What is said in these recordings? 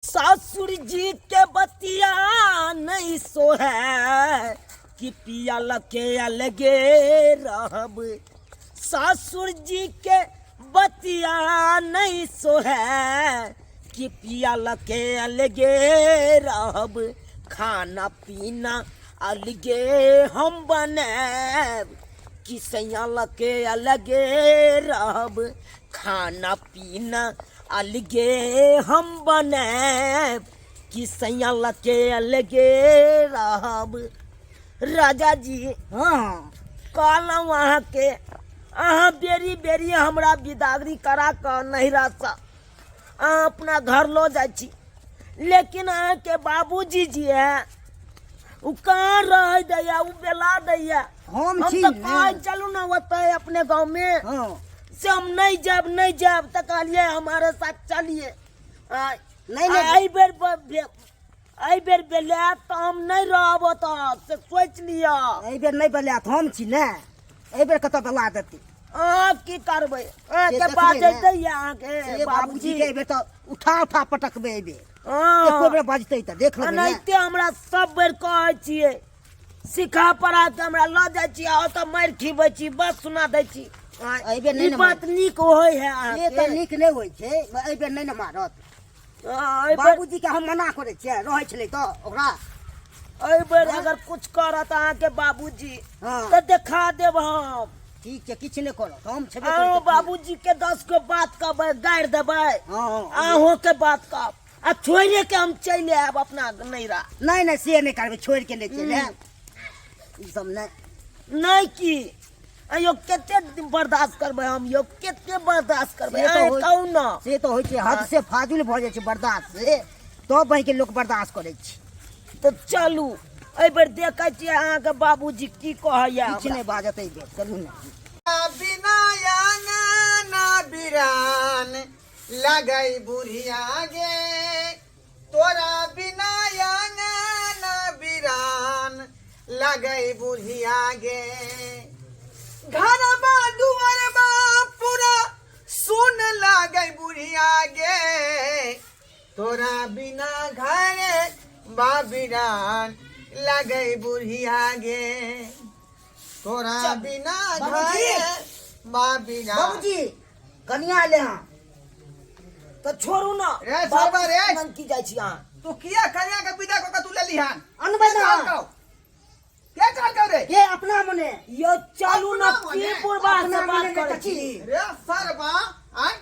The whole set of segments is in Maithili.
सासुर जी के बतिया नहीं सोहे कि पिया लके अलगे रहब। सासुर जी के बतिया नहीं सोहे कि पिया लके अलगे रहब। खाना पीना अलगे हम बनाएब कि सैया लके अलगे रहब। खाना पीना अलगे हम बनाएब कि सैया लके अलगे रहब। राजा जी, हाँ, कहलहुँ अहाँके, अहाँ बेरी बेरी हमरा बिदागरी करा कऽ नैहरासँ अहाँ अपना घर लऽ जाइ छी, लेकिन अहाँके बाबूजी जे है ओ कहाँ रह दैया, ओ बेला दैया। हम छी तऽ ने। कहै चलू ने ओतऽ अपने गाँवमे। हाँ। से हम नहीं जाब, नहीं जाब, तऽ कहलियै हमारे साथ चलिए। नहीं, नहीं। एहि बेर एहि बेर बेलायत तऽ हम नहीं रहब ओतऽ, से सोचि लिअ। एहि बेर नहीं बेलायत, हम छी ने, एहि बेर कतऽ बेला देतै? अहाँ की करबै? अहाँके से देखबै बाजै ने। दैया अहाँके से बाबूजी के एहि बेर तऽ उठा उठा पटकबै एहि बेर। हाँ। एको बेर बजतै तऽ देख लेबै ने। एनाहिते हमरा सब बेर कहै छियै, सिखा पढ़ा के हमरा लऽ जाइ छी आ ओतऽ मारि खिबै छी, बस सुना दै छी। एहि बेर नहि ई ने बात नीक होइ है से अहाँके? तऽ नीक नहि होइ छै, एहि बेर नहि ने मारत। हाँ, एहि बेर बाबूजी के हम मना करै छियै, रहै छलै तऽ ओकरा। एहि बेर अगर कुछ करत अहाँके बाबूजी हाँ। तऽ देखा देब हम। ठीक छै, किछु नहि करत, हम छेबे करी अहाँ तऽ। बाबूजी के 10 गो बात कहबै, गारि देबै। हाँ। अहूँ के बात कहब आ छोड़िए के हम चलि आयब अपना नैहरा। नहीं नहीं, से नहीं करबै, छोड़ि के नहि चलि आयब, ई सब नहि। नहि की अयो, कते दिन बर्दाश्त करबै हम यौ, कते बर्दाश्त करबै? से तऽ अहाँ होइ- कहू ने। से तऽ होइ छै, हद से फाजुल भऽ जाइ छै बर्दाश्त से, तब बहिके लोक बर्दाश्त करै छै। तऽ चलू एहि बेर देखै छियै अहाँके बाबूजी की कहैया। किछु नहि बाजत एहि बेर, चलू ने। बिना ना बिरान लगई बुढ़िया गे, तोरा बिना ना बिरान लगई बुढ़िया गे। घरबा दुआरबा पूरा सुन लगई बुढ़िया गे, तोरा बिना घर बाबिरान लगई बुढ़िया गे, तोरा बिना बाबूजी। घर बाबिरान। बाबूजी, कनिया ले। हाँ। तऽ छोड़ू ने। रे सरबा रे। मन की जाइ छी अहाँ? तू किया कन्या के विदा कऽ के तू लेली हन? अनबै ना। के कहलकौ रे? के अपना मने। यौ चलू ने। अपना की मने। बुढ़बा से अपना बात मने करै तऽ छी? की? रे सरबा, आय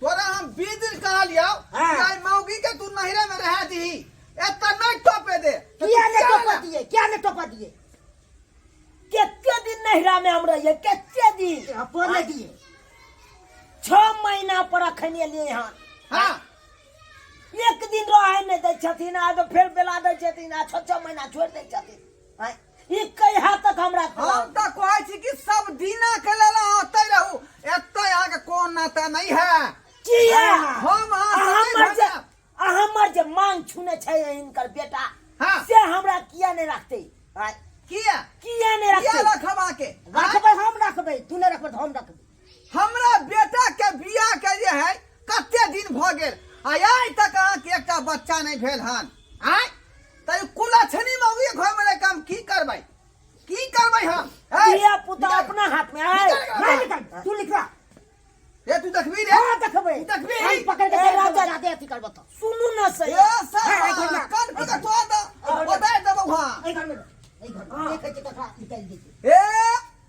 तोरा हम 20 दिन कहलियौ हाँ। कि आइ मौगी के तू नहिरे में रह दीही, एतऽ नहीं टोपे दे। तऽ किया तू ने चल टोपा ना। दिए? किया ने टोपा दिए? कते दिन नहिरा में हम रहिए, कते दिन? अपन दिए। 6 महीना पर अखन एलियै हन। हाँ। एक दिन रहे नहि दै छथिन आ तऽ फेर बेला दै छथिन आ 6 6 महीना छोड़ि दै छथिन। आँय, ई कहिया तक हमरा हम तऽ कहै छी कि सब दिना के लेल अहाँ ओतै रहू, एतऽ अहाँके कोन नाता नहीं है। किया? हम अहाँ से नहीं हमर जे भागब। आ हमर जे मांग छूने छै हिनकर बेटा, हाँ। से हमरा किया नहि रखतै? आँय, किया? किया नहि किया रखतै? रखब अहाँके? रखबै, हम रखबै, तू नहि रखबै तऽ हम रखबै। हमरा बेटा के बियाह के जे है कते दिन भऽ गेल आ आइ तक अहाँके एकटा बच्चा नहि भेल हन। आँय, तऽ ई कुलक्षणी मौगी घर में रहि कऽ हम की करबै, की करबै हम? ए, धिया पुता निकाल। अपना हाथ में आय। निकाल। नहि निकाल, तू लिखला। ए तू देखबी रे? हाँ, देखबै। तू देखबी? हम पकड़ के ए, देख राजा। लेबै, जादे अथी करबो तऽ। सुनू ने सही। ए सर, ए, घर में। कान पकड़ तो दे, बता देबौ। हाँ। एहि घर में, एहि घर में। हाँ। देखै छी ककरा निकालि दै छै। ए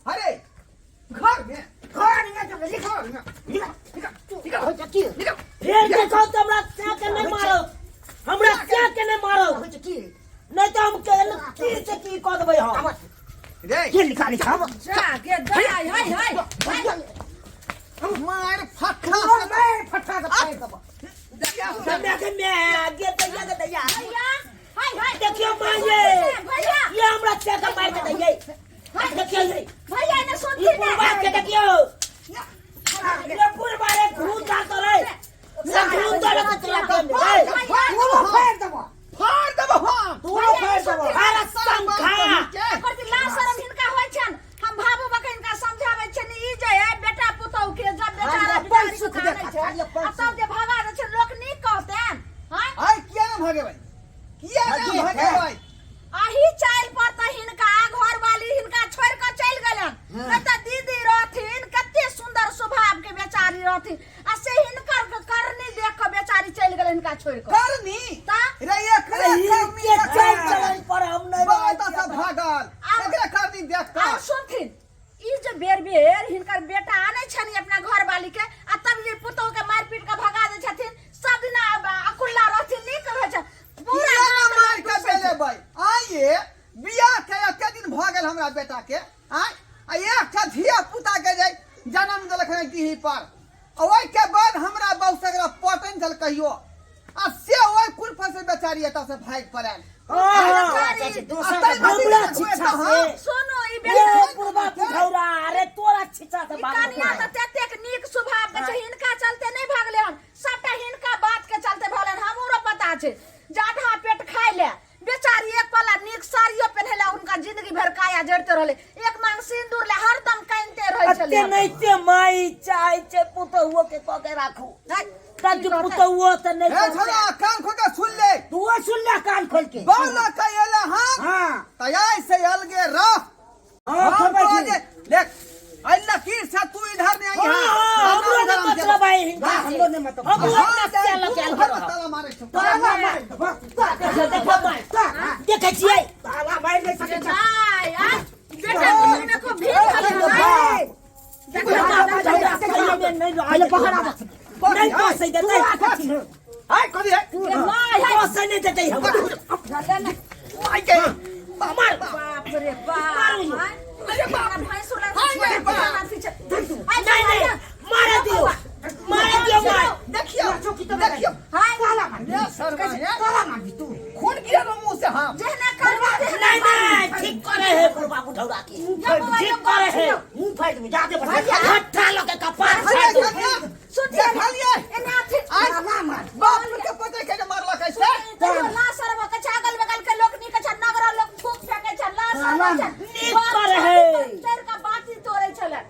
अरे घर में, घर में जब लिखो, घर में। लिखो, लिखो, लिखो, होइ छै की? निकल। फेर देखो तऽ हमरा क्या के नहीं मारो, हमरा क्या के नहीं मारो। होइ छै की? नहीं तो हम के की से की कऽ देबै हम। रे के लिखा लिखा? जा के दाइ, हाय हाय मार फट्टा तोर मारि फट्टा के फाड़ि देबो। हमरा के मैं गे दैया के दैया। भैया, हाय हाय। देखियो माँ, ये भैया। ये हमरा क्या के मार के दैया, देखियो ये। भैया ने ई सुनती ने। बुढ़बा के देखियो, ये बुढ़बा रे घूर जा तो रे से घूर तो रे चला के रे। तोरो फाड़ि देबो। फाड़ देबौ हम। तोरो फाड़ि देबो। अरे शंखा। एकर जे लाज शरम हिनका होइ छनि, हम भाबू बके हिनका समझाबै छियनि, ई जे है बेटा पुतहु के जब बेचारा अपन बिचारी सुख के देखा, आनै छै, खाली अपन आ तब जे भगा दै छै, लोक नीक कहतनि? हँ? आइ भगेबै किया नहि भगेबै अही चाइल पर तऽ हिनका घरवाली हिनका छोड़ि कऽ चलि गेलन नहि तऽ दीदी रहथिन कते सुंदर स्वभाव के बेचारी रहथिन आ से हिनकर करनी देख कऽ बेचारी चलि गेल हिनका छोड़ि कऽ करनी तऽ? रे एकरे एही करनी के देख चालि कऽ। चलन पर हम नहि रहै बहुत छियै। से भागल एकरे करनी देख आर कऽ सुनथिन ई जे बेर बेर हिनकर बेटा आनै छनि अपना घरवाली के आ तब ये पुतोह के मारि पीट के भगा दै छथिन सब दिना अकुल्ला रहथिन नीक रहै छै पूरा किया ना गाँव के मार लोक के दुसै छै। बेलेबै आइए बियाह के एते दिन भऽ गेल हमरा बेटा के आय आ एकटा धिया पुता के जे जन्म देलक हन डीही पर आ ओहिके बाद हमरा बहु से एकरा पटन छल कहियो आ से ओहि कुल पर से बेचारी एतऽ से भागि पड़ायल हाँ, बेचारी, दोसर आ तै मती हमरा देखू शिक्षा एतऽ, से हाँ। सुनू ई ए बेटा बुढ़बा बुढ़ौरा अरे तोरा छिचा से ई भागल कनिया तऽ ततेक नीक स्वभाव के छै हिनका चलते नहि भागले हन सबटा हिनका बात के चलते भलन हमरो पता छै जे आधा पेट खाय ले बेचारी एक पला नीक साड़ियो पहने ले उनका जिंदगी भर काया जड़ते रहले एक मांग सिंदूर ले हरदम कानते रहै अते छलै नहीं ते माई चाहे छै पुतहुओ के कऽ के राखू तब पुतहुओ तऽ नहि हे छोरा कान खोल के सुन ले तू सुन ले कान खोल के बाल के एला हां हाँ तैयार से अलगे रह हाँ हम खबर तो छी। देख आई लकीर से तू इधर नहीं आई हाँ, हाँ, हमरो नहीं मतलब है हिनका हाँ, से। हमरो नहीं मतलब। हमरो हाँ, अपना से अलग तू अलग घर रहब। में ताला मारे छौ। ताला मार देखो, देखो माय, देखै छियै ताला मार नहीं सकै छै भाई आ बेटा के देखो भीख खाली भाई देखो, देखो, नहीं पहिले पकड़ आबऽ। नहीं पोसै देतै आय कथी है माय है पोसै नहीं देतै हमरा माय के मार बाप रे बाप मारू। अरे बाप भैंसुर लग अरे बाप। नहीं नहीं मारे दियो मारे दियो मार देखियो देखियो हाय ताला मार ले सरवा हे। ताला मार तू खून गिरा लो मुंह से हाँ जेहने करबा तेहने नहीं नहीं ठीक करे है बुढ़बा बुढ़ौरा के ठीक करे है मुंह फाड़ देबे जादे बढ़ घट्टा लगे कपार अरे फाड़ दू। कन्या सुधिया देखलिए एना थी आय ताला मार बाप के पता के मारलक ऐसे तैयो ला शर्म के छै अगल बगल के लोक नीक छै नगर लोक थूक फेंके छै ला शर्म छै नीक करे है। चढ़ के बाती तोड़े छले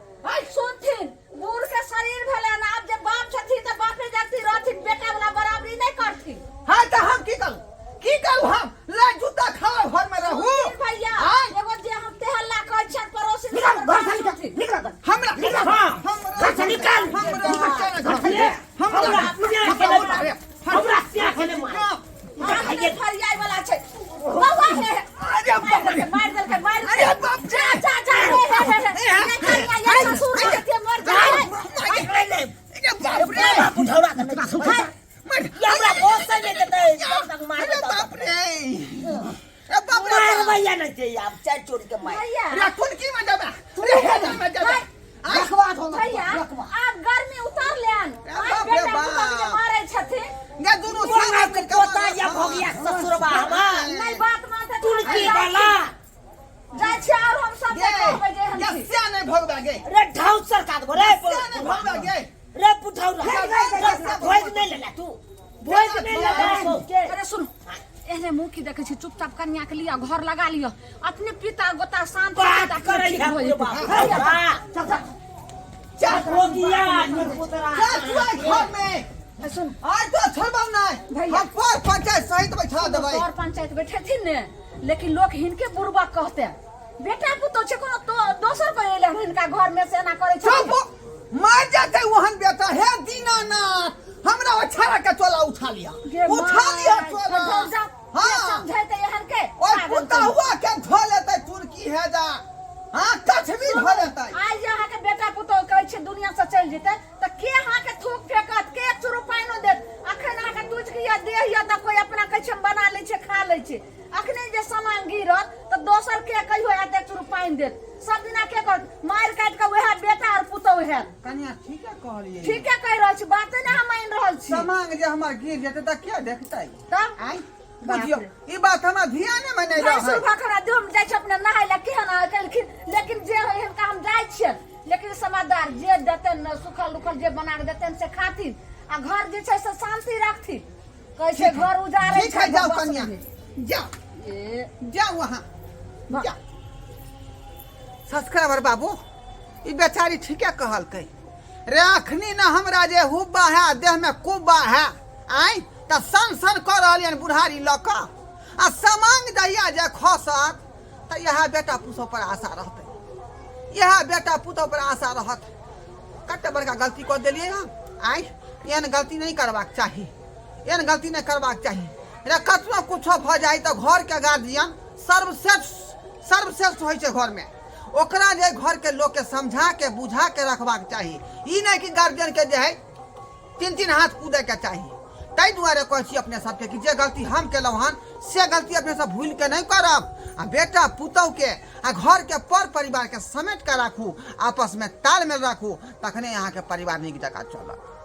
सुनथिन बूढ़ के शरीर भेलै ने आब जे बाप छथिन तऽ बापे जगती रहथिन बेटा वाला बराबरी नहि करथिन हाँ तो हम की करू की करू हम ले जूता खाओ घर में रहू सुनथिन भैया आय एगो जे हम तेहल्ला कहै छियनि पड़ोसी निकल घर से निकल निकल घर हमरा हाँ। हमरा घर से निकल। हमरा हमरा हमरा सिया के ले मार। हमरा सिया के ले मार। हम नहि फरियाइ वाला छै बौआ हे अरे बाप रे मारि देलकै मारि अरे बाप रे जा जा हे हे हे हे नहि कनिया ये ससुर के मर जा पकड़े ले अरे बाप रे बुढ़बा बुढ़ौरा के नहीं मर ये हमरा पोसै नहीं देतै जब तक मार अरे देतै बाप रे अरे बाप रे मार भैया नहीं चाहिए आप चाय चोरी के मार भैया रे कुनकी में जाबे रे हेजा में जाबे रखवा दो भैया रखवा आब गर्मी उतर लेन अरे आइ बाप रे बेटा बाप। पुतहु जे मारै छथिन ने दुनू कोना साथ के मिलके पोता या भोगिया ससुरबा हमार नहि बात मानते तुलकी वाला जाइ छी और हम सब गे कहबै जे हम छी गस्या नहीं भगवा गे रे ढाउ सरकार दो रे गस्या नहीं भगवा गे रे पुठौरा भोज नहीं लेला तू भोज नहीं लेला के अरे सुन एहने मुँह की देखै छी चुपचाप कन्या के लिअ घर लगा लिअ अपने पिता गोता शांत बात करै है बुढ़बा चल चल चल भोगिया पुतरा चल तू आइ घर में सुन आज तो छोड़बौ नहीं भैया। हम पर पंचायत सहित बैठा देबै तोर पंचायत बैठेथिन ने लेकिन लोक हिनके बुढ़बा कहते बेटा पुतोह छै कोनो दोसर कोई एलै हन हिनका घर में से एना करै छै चुप मर जाते वहन बेटा हे दीनानाथ हमरा ओ छाड़ा के चोला उठा लिया गे उठा लिया माय, चोला जाओ, जाओ। हाँ के समझेतै एहन के ओए पागल पुता हुआ के धो लेते तुरकी है जा हाँ कछ भी धो लेते आइ जे अहाँके बेटा पुतोह कहै छै दुनिया से चलि जेतै तऽ के अहाँके थूक फेकत के एक चुरू पानिओ देत अखन अहाँके तुचकी या देह या तऽ कोई अपना कहै छै हम बना लै छै खा लै छै अखने जे सामान गिरत तऽ दोसर के कहियो आयत एक चुरू पानि देत सब दिना के करत मारि काटि कऽ वएह बेटा आओर पुतोह हैत कनिया ठीके कहलियै ठीके कहि रहल छी बाते नहि हम मानि रहल छी समांग जे हमर गिर जेतै तऽ के देखतै तब आँय बुझियौ ई बात हमरा ध्याने में नहि भैंसुर रहै भखरा दियो हम जाइ छी अपने नहाय लए केहन अहाँ केलखिन लेकिन जे होइ हिनका हम जाइ छियनि लेकिन समझदार जे देतनि ने सुखल उखल जे बना कऽ देतनि से खाथिन आ घर जे छै से शांति रखथिन कहै छै घर उजाड़ै ठीक है जाओ बस कनिया नहि। जाओ ए, जाओ वहाँ वाह। जाओ सब्सक्राइबर बाबू ई बेचारी ठीके कहलकै रे अखनी न हमरा जे हुब्बा है देह में कुब्बा है आय तऽ सन सन कऽ रहल हन बुढ़ारी लऽ कऽ आ समांग जहिया जे खसत तऽ इएह बेटा पुतहु पर आशा रहतै, इएह बेटा पुतहु पर आशा रहत। कते बड़का गलती कऽ देलियै हम आँय। एहन गलती नहि करबाक चाही, एहन गलती नहि करबाक चाही रे। कतनो कुछो भऽ जाइ तऽ घरके गार्जियन सर्वश्रेष्ठ, सर्वश्रेष्ठ होइ छै घरमे। ओकरा जे घरके लोकके समझा के बुझा के रखबाक चाही, ई नहि कि गार्जियनके जे है तीन तीन हाथ कूदैके चाही। ताहि दुआरे कहै छी अपने सबके कि जे गलती हम केलहुँ हन से गलती अपने सब भूलि के नहि करब, आ बेटा पुतहुके आ घरके पर परिवारके समेट के राखू, आपसमे तालमेल राखू, तखने अहाँके परिवार नीक जकाँ चलत।